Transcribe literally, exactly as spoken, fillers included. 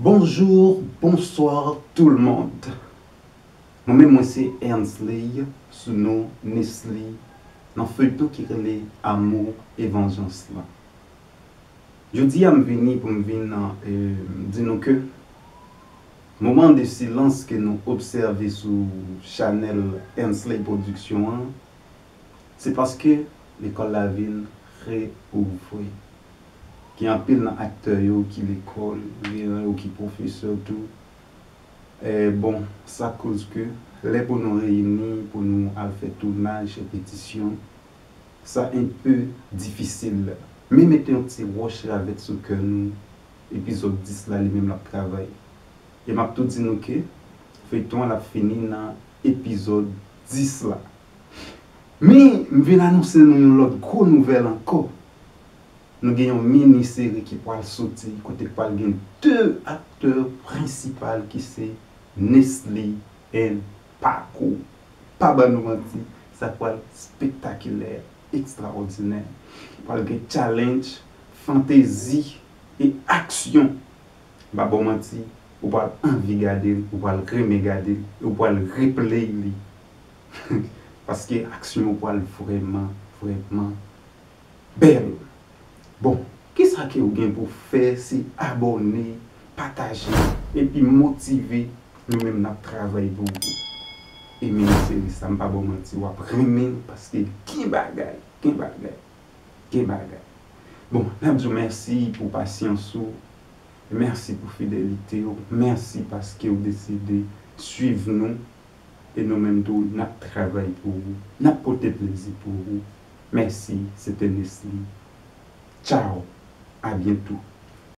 Bonjour, bonsoir tout le monde. Mwen menm mwen se Ernsley, sou non Nesly, nan feyton ki rele Amour et Vengeance lan. Jodi a m vini pou m vin eh, di nou ke moman de silans ke nou obsève sou chanèl Ernsley Production an, se paske lekòl la vin reouvri. Gen anpil nan aktè yo ki lekòl, gen yo ki pwofesè tou. Eh, bon, sa koz ke lè pou nou reyini, pou nou al fè tounaj, repetisyon, sa enpe difisil. Men mete yon ti wòch ravèt sou kè nou, epizòd dis la li menm l ap travay. E m ap tou di nou ke feyton an l ap fini nan epizòd dis la. Men, m vin anonse nou yon lòt gwo nouvèl ankò. Nou gen yon mini seri ki pral soti, kote k pral gen de aktè prensipal ki se Nesly and Paco. Pa ban nou manti, sa pral spektakilè, ekstraòdinè. Pral gen challenge, fantezi e aksyon. M pa ba w manti, ou pral anvi gade l, ou pral renmen gade l, e ou pral replay li. Paske aksyon yo pral vrèman, vrèman bèl. Bon, kisa ke ou gen pou fè, se abòne, pataje, epi motive nou menm n ap travay pou ou. E mini seri sa, m pa ba w manti, w ap renmen l paske gen bagay, gen bagay, gen bagay. Bon, n ap di w mèsi pou pasyans ou, mèsi pou fidelite w, mèsi paske w deside swiv nou. E nou menm tou, n ap travay pou ou, n ap pote plezi pou ou. Mèsi, se te Nesly. Tchao, a byento.